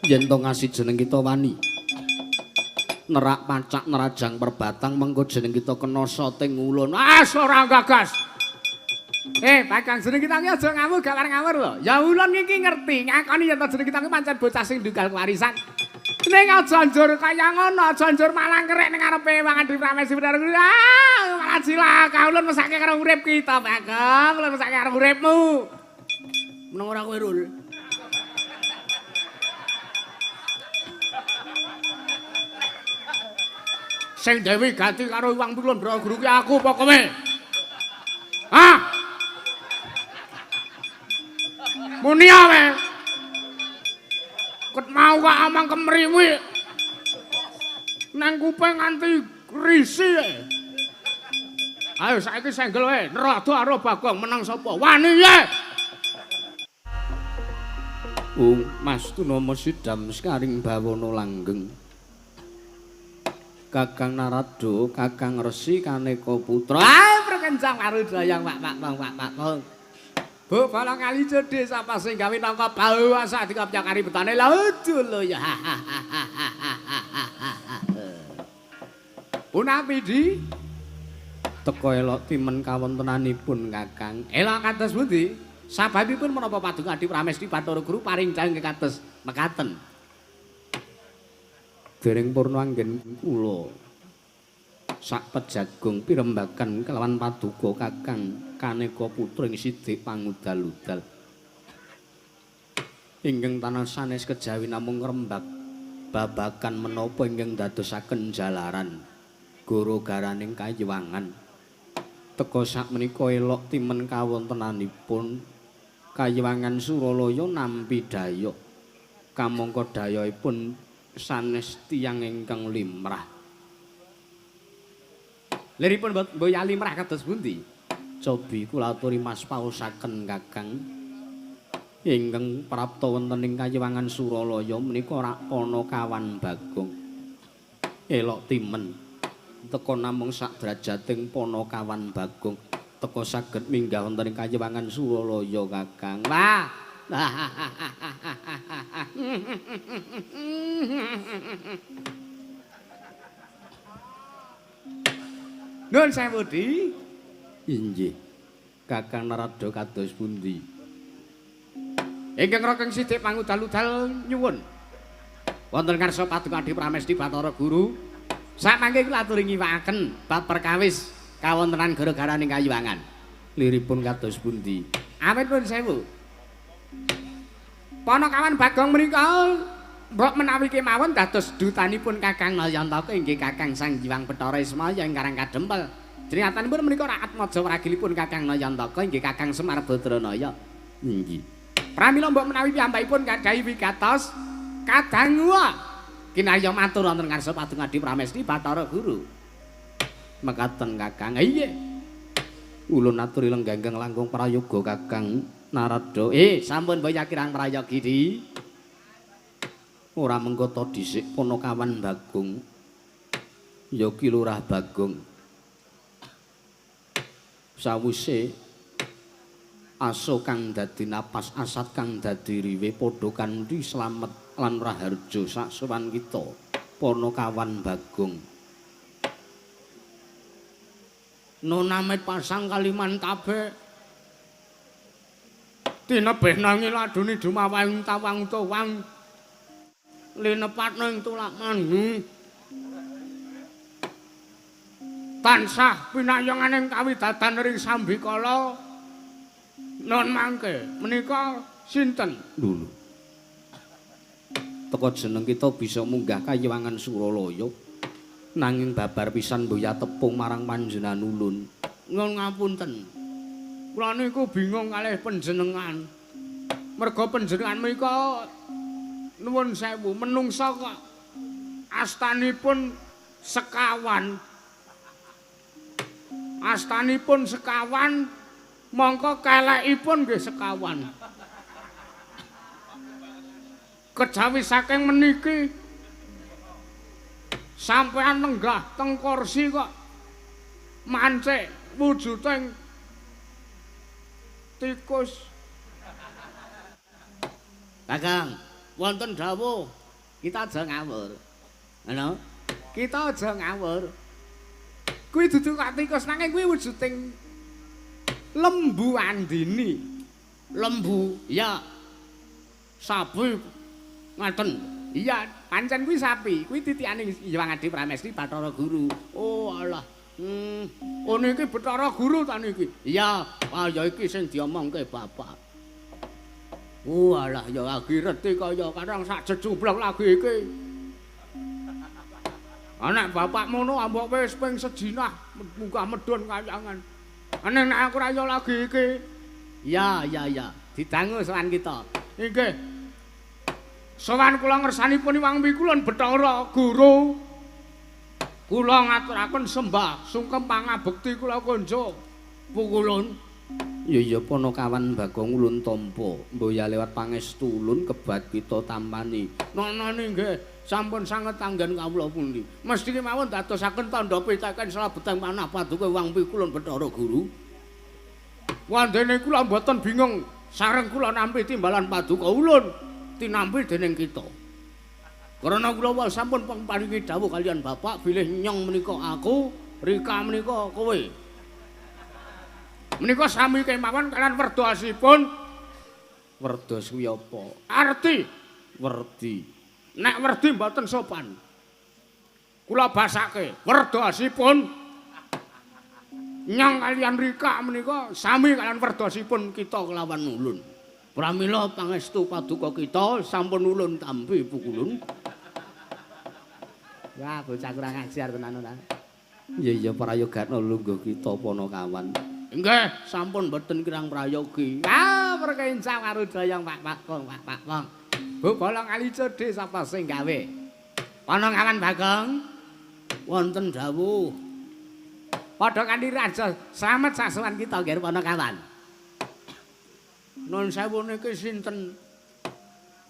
Yen to ngasih jeneng kita wani nerak pacak nerajang perbatang mengko jeneng kita kena soting ulun. Ah, ora gagas. Bakang jeneng kita iki aja ngamuk gak wareng ngawur lho. Ya ulun iki ngerti ngakoni yen to jeneng kita iki pancen bocah sing ndunggal kewarisan. Ning aja njur kaya ngono, aja njur malah ngerek ning ngarepe Wang Adi Pramesti Bathara Guru. Ah, malah cilaka ulun mesake karo urip kita, Bagong. Ulun mesake karo uripmu. Meneng ora kowe, Rul? Sing dewi ganti karo Iwang Pilon Bathara Guru ki aku apa kowe? Hah? Muni awe. Ket mau kok amang kemriwi. Nang kuping nganti risi. Ayo saiki senggel wae, Narada karo Bagong menang sapa? Wani ye. Ung Mas Tunama sidam sekaring bawana langgeng. Kakang Narada, Kakang Resi Kaneka Putra. Ah, prekencang marudayang Pak Pak Pak Pak Pak. Bu bala kali jodhe sapa sing gawe nangka bau asa dikopyakari betane lha lho ya. Punapi di teka elok timen kawontenanipun Kakang. Elok kados pundi? Sababipun menapa Paduka Adi Pramesti Bathara Guru paring dawuh kados mekaten. Dereng purna anggen kula sak pejagung pirembagan kelawan paduka Kakang Kaneka Putra ing sidik pangudal-udal. Ingkang tanah sanes kejawi namung ngrembak babagan menapa ingkang dadosaken jalaran goro-garaning kayiwangan. Teka sakmenika elok timen kawontenanipun kayiwangan Suralaya nampi dayoh. Kamangka dayohipun sanes tiyang ingkang limrah. Liripun mboya limrah kados pundi? Cobi kula aturi Mas paosaken Kakang. Ingkang prapta wonten ing kayiwangan Suralaya menika rak Panakawan Bagong. Elok timen. Teka namung sak drajating Panakawan Bagong teka saged minggah wonten ing kayiwangan Suralaya Kakang. Wah. Nuwun sewu di. Inggih. Kakang Narada kados pundi? Ingkang rakeng sithik pangudal-udal nyuwun. Wonten ngarsa Paduka Adi Pramesti Bathara Guru. Samangke kula aturi ngiwakaken bab perkawis kawontenan gara-garaning kayiwangan. Liripun kados pundi? Awit nuwun sewu. Panakawan Bagong menika mbok menawi kemawon dados dutanipun Kakang Nayantaka inggih Kakang Sang Hyang Bathara Ismaya ingkang kadempel. Jenenganipun menika rak atmaja wragilipun Kakang Nayantaka inggih Kakang Semar Badranaya. Inggih. Pramila mbok menawi piyambakipun gadhahi wigatos kadangu kinarya matur wonten ngarsa Paduka Adi Pramesti Bathara Guru. Mekaten Kakang. Inggih. Ulun aturi lengganggang langkung prayoga Kakang Narada. Sampun boya kirang prayogi di. Ora mengko ta dhisik Panakawan Bagong. Ya Ki Lurah Bagong. Sawise aso kang dadi napas asat kang dadi riwe padha kanthi slamet lan raharja sak sowan kita Panakawan Bagong. Nonamit pasang Kalimantabe. Tinebih nanging ladune dumawang tawang tawang linepatna ing tulak manu tansah pinayenganing kawidadan ring sambikala. Non mangke menika sinten? Lho. Teka jeneng kita bisa munggah kayiwangan Suralaya nanging babar pisan mboya tepung marang panjenengan ulun. Nyuwun ngapunten. Kula niku bingung kalih panjenengan. Merga panjenengan menika nuwun sewu menungsa kok astanipun sekawan. Astanipun sekawan mongko kelekipun nggih sekawan. Kejawi saking meniki sampean lenggah teng kursi kok mancik wujuding tikus. Kakang, wonten dawuh Kita aja ngawur. Ngono. Kita aja ngawur. Kuwi dudu kok tikus nanging kuwi wujuding lembu andini. Lembu, iya. Sapi ngaten. Iya, pancen kuwi sapi. Kuwi titikane Hyang Adi Pramesti Bathara Guru. Oh alah. Oh niki Bathara Guru ta niki? Iya, ah ya iki sing diomongke bapak. Oh alah ya lagi reti kaya karang sak jejumblok lagi iki. Anak bapak mono ambok wis ping sejinah munggah medhun kayangan. Nek nek aku ra ya lagi iki. Iya, iya, iya. Didangu sowan kita. Inggih. Sowan kula ngersanipun Hyang Wikulun Bathara Guru. Kula ngaturaken sembah sungkem pangabekti kula konjo. Pukulun. Ya ya Panakawan Bagong ulun tampa. Mboya lewat pangestu ulun kebat kita tampani. Nonone nggih sampun sanget tanggen kawula pundi. Mesthi kemawon dadosaken tandha piteken salebeteng manah paduka Hyang Wikulun Bathara Guru. Wandene kula mboten bingung sareng kula nampi timbalan paduka ulun tinampi dening kita. Karena kula sampun paringi dawuh kalian bapak bilih nyong menika aku, Rika menika kowe. Menika sami kemawon kalian werdasipun. Werdas kuwi apa? Arti werdi. Nek werdi mboten sopan. Kula basake werdasipun nyong kalian Rika menika sami kalian werdasipun kita kelawan ulun. Pramila pangestu paduka kita sampun ulun tampi pukulun. Wah, bocah kurang ajar tenan ora. Iya iya prayogana lungguh kita Panakawan. Nggih, sampun mboten kirang prayogi. Ah, perkenca warudaya Pak Pak Kong, Pak Pak Kong. Bu bolong kali codhe sapa sing gawe? Panakawan Bagong wonten dawuh. Padha kanthi raja slamet sasuwan kita nggih Panakawan. Nun sewu niki sinten?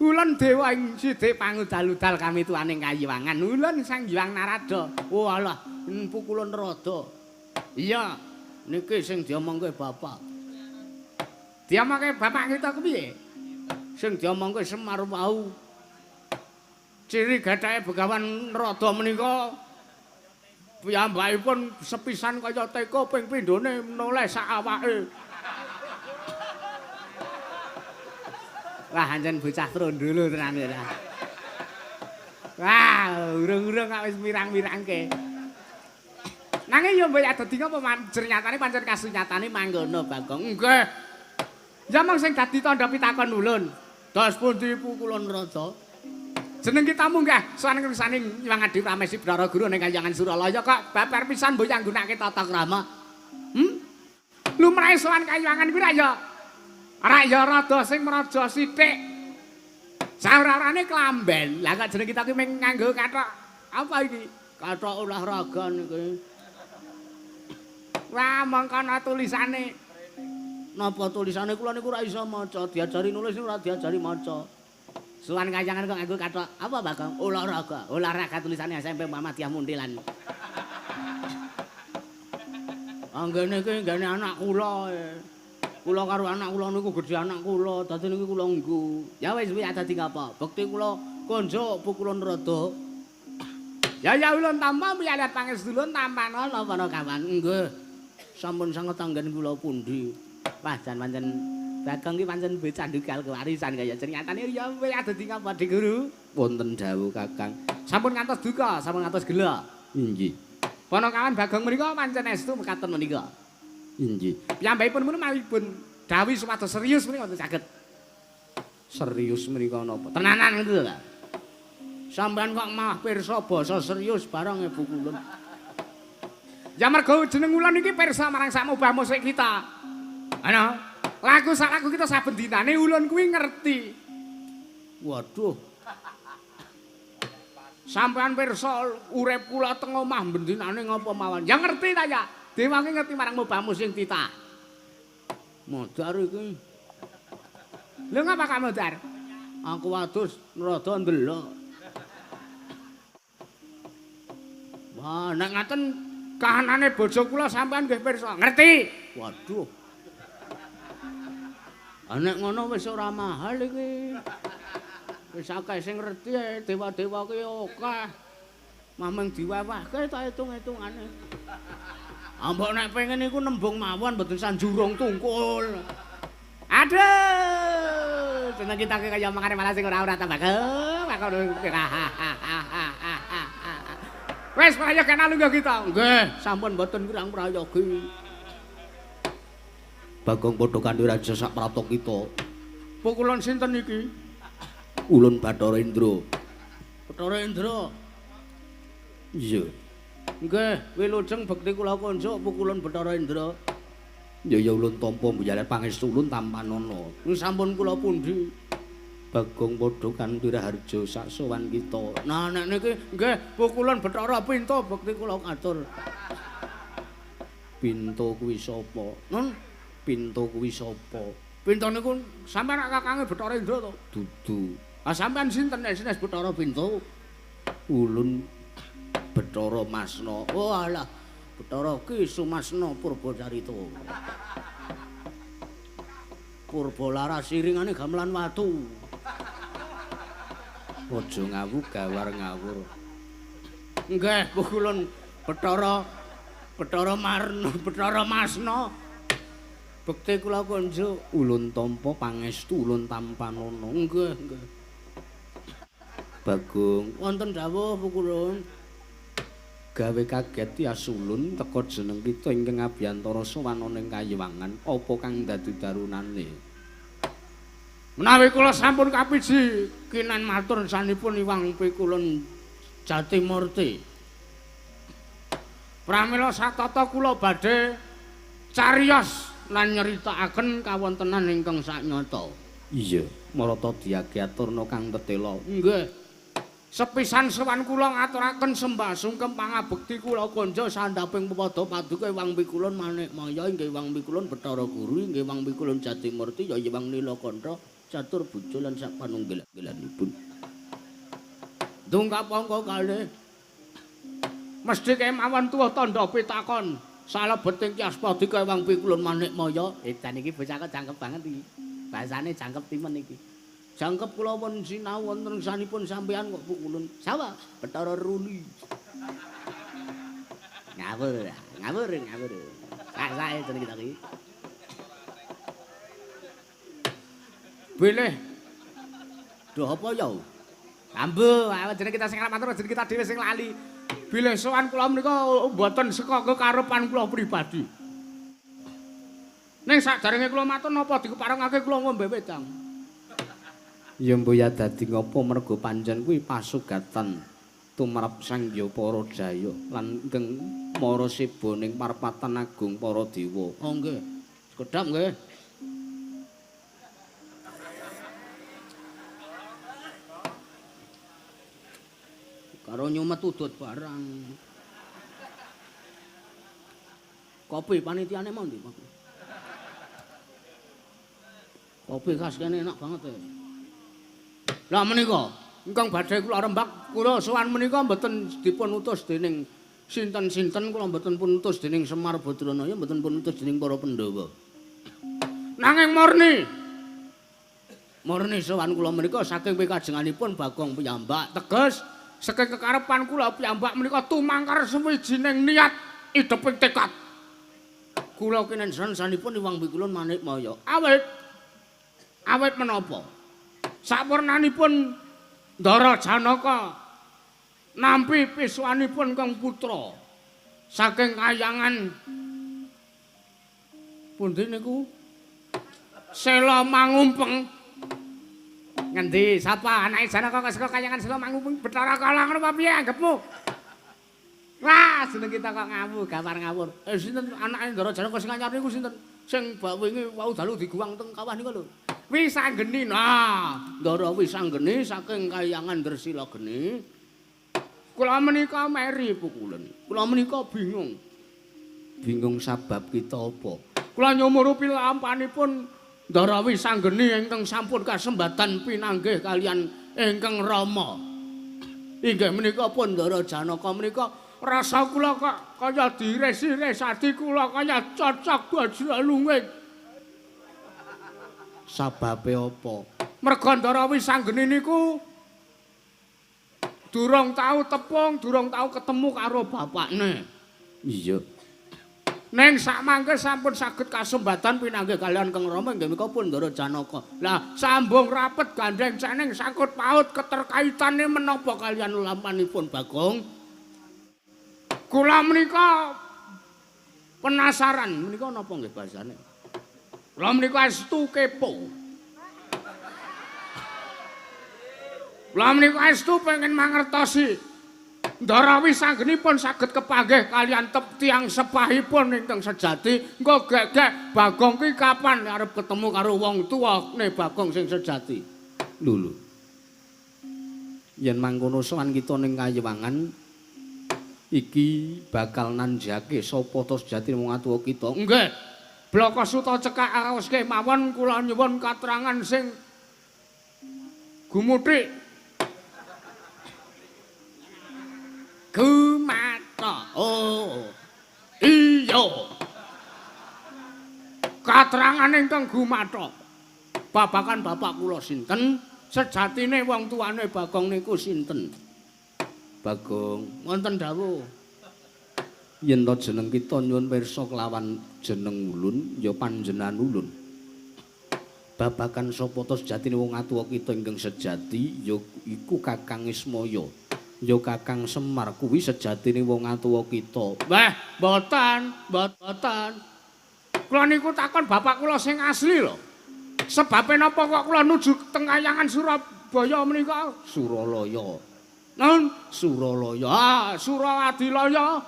Ulun dewa ing sithik pangudal-udal kami tuaning kayiwangan. Ulun Sang Hyang Narada. Oh alah, pukulun rada. Iya, niki sing diomongke bapak. Diomongke bapak kita kepiye? Sing diomongke Semar wau. Ciri gathake Begawan Rada menika piyambakipun sepisan kaya teko ping pindhone noleh sak awake. Wah, ancen bocah trondolo tenan ora. Wah, urung-urung kok wis mirang-mirangke. Nanging ya mbok dadi ngapa nyatane pancen kasunyatane manggono Bagong. Nggih. Ya mong sing dadi tandha pitakon ulun. Dos pundi pukulun raja? Jeneng kita munggah sowan ngersane Hyang Adi Pramesti Bathara Guru ning Kahyangan Suralaya kok babar pisan mbok nggunakake tata krama. Lumrahe sowan kahyangan kuwi ra ya ora ya rada sing mraja sithik. Saurarane klamben. Lah kok jeneng kita ki mung nganggo kathok apa iki? Kathok olahraga niki. Wah, mongko ana tulisane. Napa tulisane kula niku ora iso maca, diajari nulis ora diajari maca. Sowan kayangan kok nganggo kathok apa Bagong? Olahraga. Olahraga tulisane SMP Muhammadiyah Muntilan. Anggene iki nggene anak kula. Kula karo anak kula niku gedhe anak kula, dadi niki kula nggo. Ya wis kuwi dadi ngapa? Bekti kula konjuk pukulun rada. Ya ya ulun tampa miyat pangestu ulun tampana Panakawan. Nggih. Sampun sanget tanggen kula pundi. Wah, jan pancen Bagong iki pancen bocah ndugal kewarisan kaya nyatane ya wis dadi ngapa Dik Guru? Wonten dawuh Kakang. Sampun ngantos duka, sampun ngantos gela. Inggih. Panakawan Bagong menika pancen estu mekaten menika. Inggih. Piyambakipun menika mawipun dawuh supados serius menika wonten saged. Serius menika napa? Tenanan ngoten lho. Sampeyan kok malah pirsa basa serius barang Ibu kulun. Ya mergo jeneng ulun iki pirsa marang sak mubah musik kita. Ana lagu sak lagu kita saben dinane ulun kuwi ngerti. Waduh. Sampeyan pirsa urip kula teng omah bendinane ngapa mawon. Ya ngerti ta ya. Dewange ngerti marang mubah musik kita. Modar iki. Lho ngapa kak modar? Aku adus rada ndelok. Wah, nek ngaten kahanane bojo kula sampean nggih pirsa. Ngerti? Waduh. Ah nek ngono wis ora mahal iki. Wis akeh sing ngerti dewa-dewa ki akeh. Mameng diwewehke ta hitung-hitungane. Mbok nek pengen iku nembung mawon mboten sanjurung tungkul. Aduh, seneng kita kaya mangane malah sing ora-ora tambah. Wis prayoga lungguh kita. Nggih, sampun mboten kirang prayogi. Bagong padha kanthi raja sak prata kita. Pukulun sinten iki? Ulun Bathara Indra. Bathara Indra. Iya. Nggih, wilujeng bekti kula kunjuk pukulun Bathara Indra. Ya ya ulun tampa mbuyalet pangestu ulun tampanana. Sampun kula pundi? Bagong padha kanthi raharja sak sowan kita. Nah nek niki nggih pukulun Bathara Pinto bekti kula katur. Pinto kuwi sapa? Nun, Pinto kuwi sapa? Pinto niku sampeyan kakange Bathara Indra to? Dudu. Ah sampean sinten nek sines Bathara Pinto? Ulun Bathara Masna. Oh alah, Bathara Ki Sumasna Purbacarita. Purba laras iringane gamelan watu. Aja ngawu gawar ngawur. Nggih, pukulun Bathara Bathara Marna, Bathara Masna. Bekti kula kunjuk ulun tampa pangestu ulun tampanana. Nggih, nggih. Bagong wonten dawuh pukulun. Gawe kaget ya sulun teka jeneng kita ingkang abiyantara sowan ana ing kayiwangan apa kang dadi darunane. Menawi kula sampun kapiji kinan matur sanipun Iwang Pikulun Jatimurti. Pramila satata kula badhe cariyos lan nyeritakaken kawontenan ingkang saknyata. Iya, marata diaturna kang tetela. Nggih. Sepisan sowan kula ngaturaken sembah sungkem pangabekti kula konjo sandhaping pepada paduka Iwang Pikulun Manikmaya inggih Iwang Pikulun Bathara Guru inggih Iwang Pikulun Jatimurti ya Iwang Nilakantha catur bojo lan sak panunggal-gelanipun. Dongkap angka kalih. Mesthi kemawon tuwa tandha pitakon salebeting kias paduka Iwang Pikulun Manikmaya. Edan iki bocah kok jangkep banget iki. Bahasane jangkep timen iki. Jangkep kula pun sinau wonten sanipun sampeyan kok pukulun. Sawah Bathara Ruli. Ngawur, ngawur, ngawur. Sak-sake jeneng kita iki. Bilih. Duh apa ya? Ambu, awak jeneng kita sing matur jeneng kita dhewe sing lali. Bilih sowan kula menika mboten saka kekarepan kula pribadi. Ning saderenge kula matur napa dikeparengake kula ngombe wedang. Ya mbuh ya dadi ngapa merga pancen kuwi pasugatan tumrap Sang Hyang Parajaya lan ingkang mara seba ning parpatan agung para dewa. Oh nggih. Sekedhap nggih. Karo nyumet udut barang. Kopi panitiane mau ndi kopi? Kopi khas kene enak banget ya. Lah menika ingkang badhe kula rembak kula sowan menika mboten dipun utus dening sinten-sinten, kula mboten pun utus dening Semar Badranaya, mboten pun utus dening para Pandhawa. Nanging murni murni sowan kula menika saking pikajenganipun Bagong piyambak. Teges saking kekarepan kula piyambak menika tumangkar suwijining niat ideping tekad. Kula kinensan sanipun Iwang Pikulun Manikmaya. Awit awit menapa? Sapurnanipun Ndara Janaka nampi pisuwanipun kang putra saking kayangan pundi niku Sela Mangumpeng. Ngendi sapa anake Janaka kok saka kayangan Sela Mangumpeng Bathara Kala ngono apa piye anggepmu? Wah, jeneng kita kok ngawur, gawar ngawur. Sinten anake Ndara Janaka sing anyar niku sinten? Sing bak wingi wau dalu diguwang teng kawah niku lho. Wisanggeni. Nah, Ndara Wisanggeni saking kayangan Dresila Geni. Kula menika meri pukulen. Kula menika bingung. Bingung sabab kita apa? Kula nyumurupi lampanipun Ndara Wisanggeni ingkang sampun kasembatan pinanggih kalian ingkang Rama. Inggih menika pun Ndara Janaka menika rasa kula kok kaya dires-ires ati kula kaya cocok bajralunging. Sababe apa? Merga Ndara Wisanggeni niku durung tau tepung, durung tau ketemu karo bapakne. Iya. Neng sakmangke sampun saged kasembatan pinanggih kalian Kang Rama inggih menika pun Ndara Janaka. Lah sambung rapet gandeng ceneng sangkut paut keterkaitane menapa kalian lampanipun Bagong? Kula menika penasaran menika napa nggih bahasane? Kula menika estu kepo. Kula menika estu pengen mangertosi Ndara Wisanggeni pun saged kepanggih kalian tiyang sepahipun ingkang sejati. Engko gek-gek Bagong ki kapan arep ketemu karo wong tuwane Bagong sing sejati. Lho lho. Yen mangkono sowan kita ning Kayewangan iki bakal nanjake sapa to sejatine wong atuwa kita. Nggih. Blaka Suta cekak aoske mawon kula nyuwun katerangan sing gumuthik. Gumata. Oh. Iya. Katerangan ingkang gumata. Babakan bapak kula sinten? Sejatine wong tuane Bagong niku sinten? Bagong, wonten dawuh. Yen to jeneng kita nyuwun pirsa kelawan jeneng ulun, ya panjenengan ulun. Babakan sapa to sejatine wong atuwa kita ingkang sejati ya iku Kakang Ismaya. Ya Kakang Semar kuwi sejatine wong atuwa kita. Wah, mboten, mboten. Kula niku takon bapak kula sing asli lho. Sebabe napa kok kula nuju teng kayangan Surabaya menika? Suralaya. Nun, Suralaya. Ah, Surawadilaya.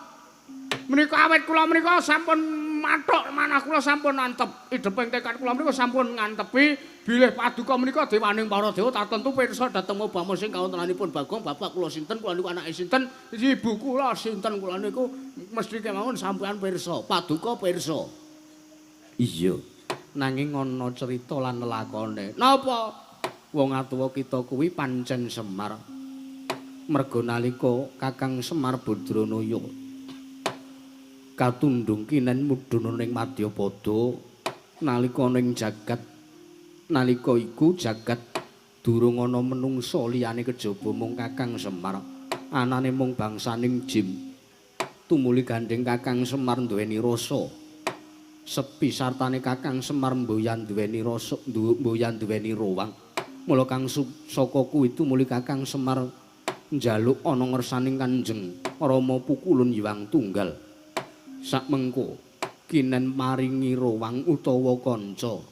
Menika awit kula menika sampun mathuk manah kula sampun antep. Ideping tekad kula menika sampun ngantepi bilih paduka menika dewaning para dewa tartemtu pirsa dhateng obama sing kawontenanipun Bagong, bapak kula sinten, kula niku anake sinten, ibu kula sinten, kula niku mesti kemawon sampean pirsa, paduka pirsa. Iya. Nanging ana cerita lan lelakone. Napa? Wong atuwa kita kuwi pancen Semar. Merga nalika Kakang Semar Badranaya katundhung kinen mudhun ning Madyapada nalika ning jagat nalika iku jagat durung ana menungsa liyane kejaba mung Kakang Semar, anane mung bangsaning jim. Tumuli gandheng Kakang Semar duweni rasa sepi sartane Kakang Semar mboyan duweni rasa mboyan duweni rowang. Mula kang saka kuwi tumuli Kakang Semar njaluk ana ngersaning Kanjeng Rama Pukulun Hyang Tunggal. Sakmengko kinen maringi rowang utawa kanca.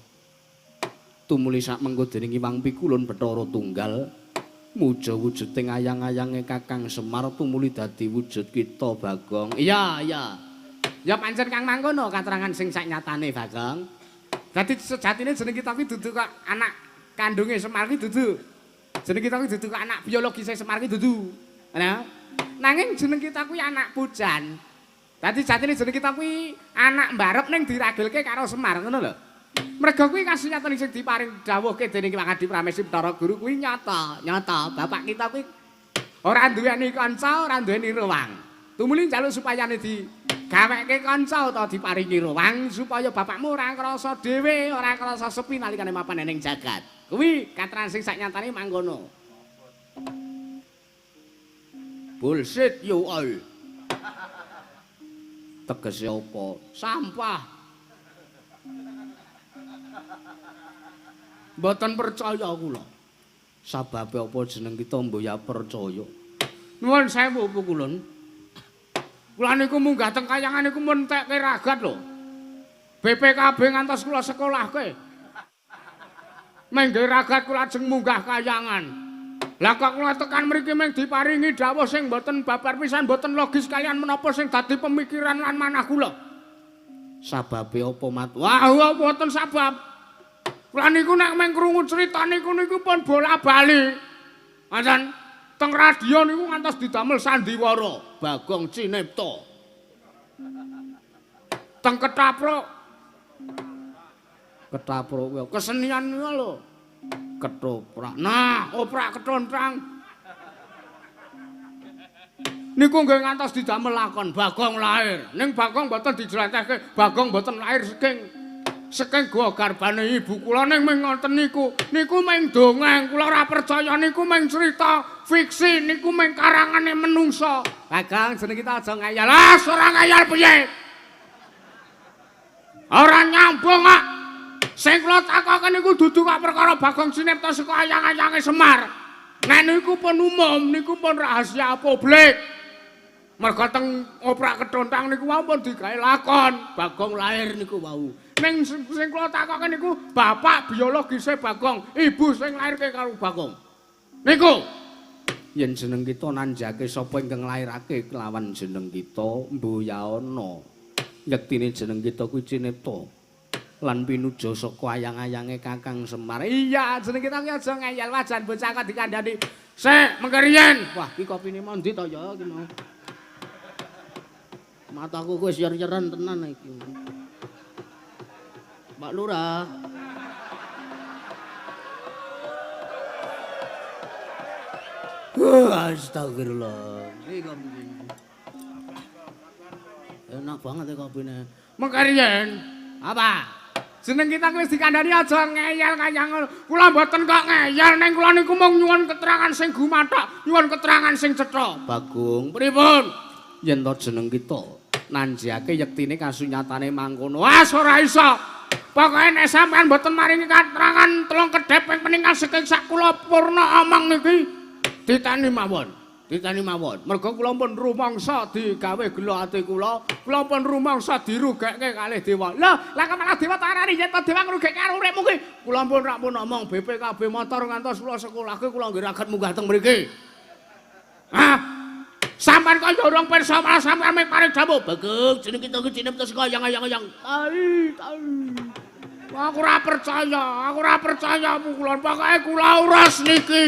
Tumuli sakmengko dening Hyang Pikulun Bathara Tunggal muja wujuding ayang-ayange Kakang Semar tumuli dadi wujud kita Bagong. Iya, iya. Ya pancen kang mangkono katerangan sing saknyatane Bagong. Dadi sejatine jeneng kita kuwi dudu kok anak kandunge Semar kuwi dudu. Jeneng kita kuwi dudu kok anak biologise Semar kuwi dudu. Nah, nanging jeneng kita kuwi anak pujan. Dadi jatine jeneng kita kuwi anak mbarep ning diragilke karo Semar ngono lho. Merga kuwi kasunyatan sing diparing dawuhke dening Ki Adi Pramesti Bathara Guru kuwi nyata, nyata. Bapak kita kuwi ora duweni kanca, ora duweni rowang. Tumuli njaluk supayane digaweke kanca utawa diparingi rowang supaya bapakmu ora ngrasa dhewe, ora ngrasa sepi nalikane mapan ning jagat. Kuwi katran sing saknyatane mangkono. Bullshit you all. Tegese apa? Sampah. Mboten percaya kula. Sababe apa jeneng kita mboya percaya. Nuwun sewu Pukulun. Kula niku munggah teng kayangan niku mun entekke ragat lho. BPKB ngantos kula sekolahke. Mengge ragat kula ajeng munggah kayangan. Lah kok kula tekan mriki meng diparingi dawuh sing mboten babar pisan, mboten logis kalian menapa sing dadi pemikiran lan manah kula. Sababe apa mat? Wah, mboten sabab. Kula niku nek meng krungu crita niku niku pun bola-bali. Ngoten. Teng radio niku ngantos didamel sandiwara Bagong Cinipta. Teng ketapruk. Ketapruk kesenian niku lho. Ketoprak. Nah, oprak ketontrang. Niku nggih ngantos didamel lakon Bagong lahir. Ning Bagong mboten dijlentehke, Bagong mboten lahir saking Saking gua garbane ibu kula ning mung ngoten niku. Niku mung dongeng, kula ora percaya niku mung cerita fiksi, niku mung karangane menungsa. Bagong jeneng kita aja ngayal. Ah, ora ngayal piye? Ora nyambung kok. Sing kula takoke niku dudu kok perkara Bagong Cinipta saka ayang-ayange Semar. Nek niku pun umum, niku pun rahasia publik. Merga teng oprak kethontang niku wau pun digawe lakon Bagong lahir niku wau. Ning sing kula takoke niku bapak biologise Bagong, ibu sing lairke karo Bagong. Niku yen jeneng kita nanjake sapa ingkang nglairake kelawan jeneng kita mboyaana. Yektine jeneng kita kuwi Cinipta lan pinuja saka ayang-ayange Kakang Semar. Iya, jeneng kita ki aja ngeyel wajan bocah kok dikandhani. Sik, mengke riyen. Wah, iki kopine mondi to ya iki mau. Mataku wis yer-yeran tenan iki. Mbak Lurah. Astagfirullah. Iki kopine. Enak banget ya kopine. Mengke riyen. Apa? Jeneng kita wis dikandhani aja ngeyel kaya ngono. Kula mboten kok ngeyel, ning kula niku mung nyuwun keterangan sing gumathok, nyuwun keterangan sing cetha. Bagong, pripun? Yen to jeneng kita nanjake yektine kasunyatane mangkono. Ah, ora iso. Pokoke nek sampean mboten maringi keterangan telung kedhep ping peninggal saking sak kula purna omong niki ditani mawon. Ditani mawon. Merga kula pun rumangsa digawe gela ati kula, kula pun rumangsa dirugekke kalih dewa. Lho, lah kok malah dewa tak arani yen to dewa ngrugekke karo uripmu ki. Kula pun rak pun omong BPKB motor ngantos kula sekolahke kula nggih raget munggah teng mriki. Hah? Sampeyan kok ya urung pirsa malah sampeyan mung paring dawuh. Bagong, jeneng kita ki Cinipta saka ayang-ayang. Tai, tai. Aku ora percaya, aku ora percaya kula. Pokoke kula urus niki.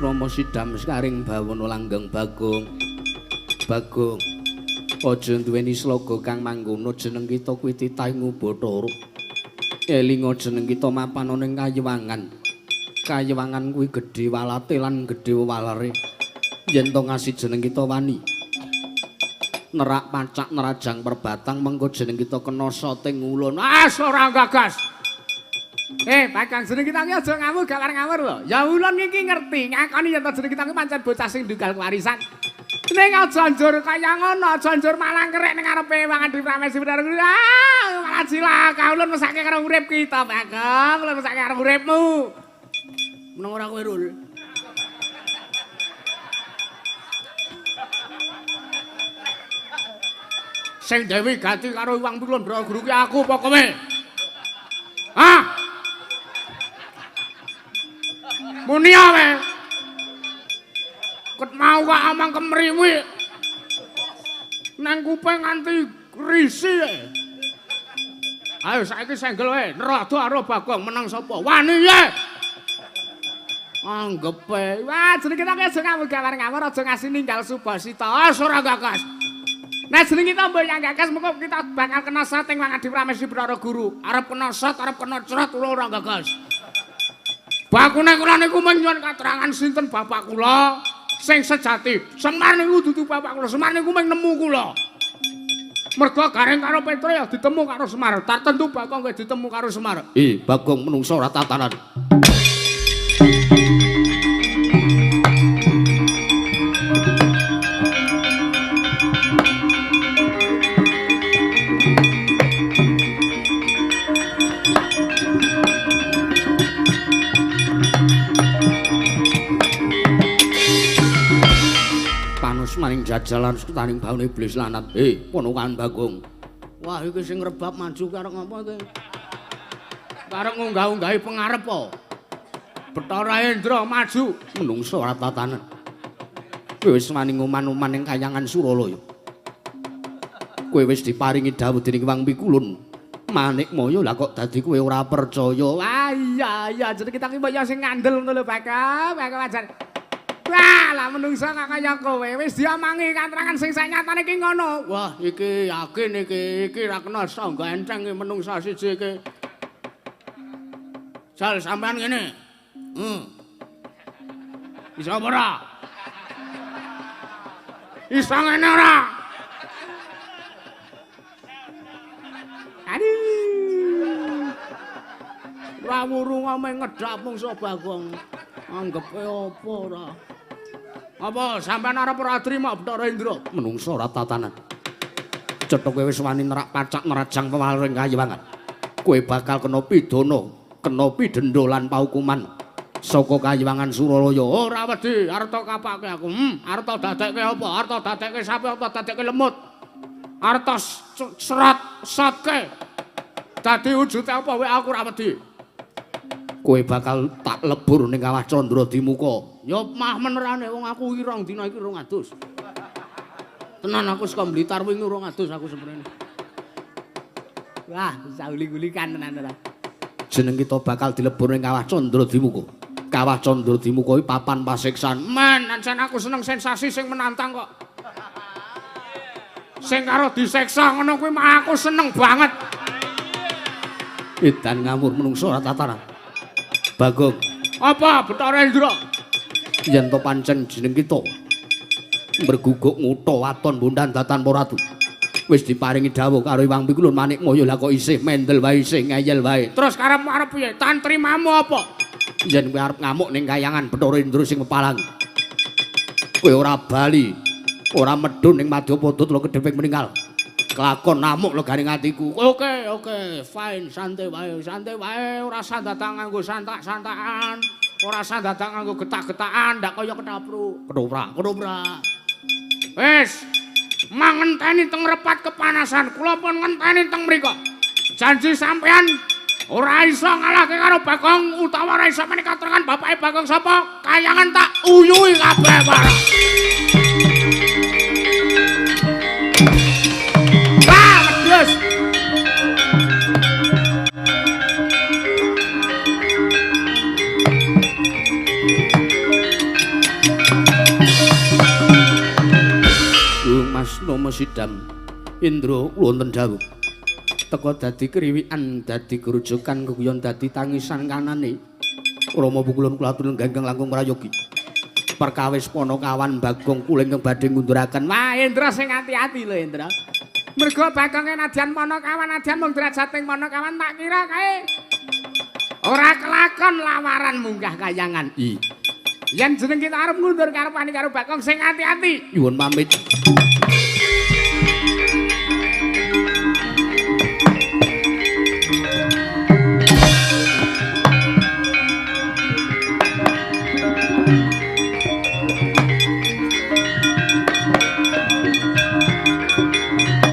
Rama sidam sekaring bawana langgeng Bagong. Bagong, aja duweni sloga kang mangkono jeneng kita kuwi titah ngubathara. Elinga jeneng kita mapan ana ing kayewangan. Kayewangan kuwi gedhe walate lan gedhe walere. Yen to ngasih jeneng kita wani nerak pacak nerajang perbatang mengko jeneng kita kena soting ulun. Ah, ora gagas. Bagong jeneng kita iki aja ngamuk gak arep ngawur lho. Ya ulun iki ngerti, ngakoni yen to jeneng kita iki pancen bocah sing ndunggal kewarisan. Ning aja njur kaya ngono, aja njur malah ngerek ning ngarepe Wangadi Pramesi Bathara Guru. Ah, malah cilaka ulun mesake karo urip kita, Bagong. Ulun mesake karo uripmu. Meneng ora kowe, Rul? Sing dewi gati karo Iwang Pikulun Bathara Guru ki aku apa kowe? Hah? Muni awe. Ket mau kok amang kemriwi. Nang kuping nganti risi. Ayo saiki senggel wae, nerada karo Bagong menang sapa? Wani ye. Anggepe. Wah, jeneng kita ki aja ngawur-ngawur aja ngasih ninggal subasita. Ah, ora gagas. Nek jeneng kita mbok yang gagas mengko kita bakal kena sating Wangadi Pramesi Bathara Guru. Arep kena sot, arep kena crot kula ora gagas. Bakune kula niku mung nyuwun katerangan sinten bapak kula sing sejati. Semar niku dudu bapak kula, Semar niku mung nemu kula. Merga Gareng karo Petro ya ditemu karo Semar. Tartentu Bagong nggih ditemu karo Semar. Bagong menungso ora tatanan. Maring jajalan setaning baune iblis lanat. Ponokan Bagong. Wah, iki sing rebab maju karo ngapa iki? Karep ngunggah-unggahi pengarep po. Bathara Indra maju menungso ora tatanan. Kowe wis wani nguman-uman ing kayangan Suralaya. Kowe wis diparingi dawuh dening Wang Pikulun. Manikmaya lah kok dadi kowe ora percaya. Wah iya Iya, iya, jeneng kita ki mbok ya sing ngandel ngono lho, Bagong. Bagong ajar. Wah, lah menungso kok kaya kowe wis diomongi katrangan sing saknyatane iki ngono. Wah, iki yakin iki, iki ra kena sangga enteng iki menungso siji iki. Jal sampean ngene. Iso apa ora? Iso ngene ora? Aduh. Ora wuru ngomong ngedap mungso Bagong. Anggepe apa ora? Apa sampean arep ora trima Bathara Indra? Menungso ora tatanan. Cetha kowe wis wani nerak pacak nerajang pewaring kayiwangan. Kowe bakal kena pidana, kena pidenda lan paukuman saka kayiwangan Suralaya. Ora wedi, arep tok kapake aku. Arep tok dadekke apa? Arep tok dadekke sapi, arep tok dadekke lemut. Arep tok serat sotke. Dadi wujude apa wae aku ora wedi. Kowe bakal tak lebur ning kawah Candra Dimuka. Ya mah menerane wong aku iki rong dina iki rong adus. Tenan aku saka Blitar wingi rong adus aku sebenarnya. Wah, bisa uli-ulikan tenan ora. Jeneng kita bakal dilebur ning kawah Candra Dimuka. Kawah Candra Dimuka iki papan pasiksan. Men, ancen aku seneng sensasi sing menantang kok. Sing karo disiksa ngono kuwi mah aku seneng banget. Edan ngawur menungso ora tataran. Bagong. Apa Bathara Indra? Yen to pancen jeneng kita mberguguk ngutha waton bondan datan poratu. Wis diparingi dawuh karo Iwang Pikulun Manikmaya lah kok isih mendel wae isih ngeyel wae. Terus karepmu arep piye? Tantrimamu apa? Yen kowe arep ngamuk ning kayangan Bathara Indra sing pepalang. Kowe ora bali, ora medhun ning Madyapada lho kedheping meninggal. Kelakon namuk legane atiku. Oke, oke, fine, santai wae, ora usah dadak nganggo santak-santakan, ora usah dadak nganggo getak-getakan, ndak kaya ketapru. Ketoprak, ketoprak. Wis, mangenteni teng repat kepanasan, kula pun ngenteni teng mriku. Janji sampean ora iso ngalahke karo Bagong utawa ora iso menika katrangan bapake Bagong sapa, kayangan tak uyuhi kabeh bareng. Mas Nomo Sidam Indra wonten dawuh teka dadi kriwikan dadi gerujukan keguyon dadi tangisan kanane Rama pukulun kula atur ganggang langkung prayogi perkawis Panakawan Bagong kula ingkang badhe ngunduraken. Wah Indra sing ati-ati lho Indra, mergo Bagonge nadyan Panakawan nadyan mung derajat ing Panakawan tak kira kae ora kelakon lawaran munggah kayangan. Yen jeneng kita arep ngundur karepane karo Bagong sing ati-ati. Nyuwun pamit.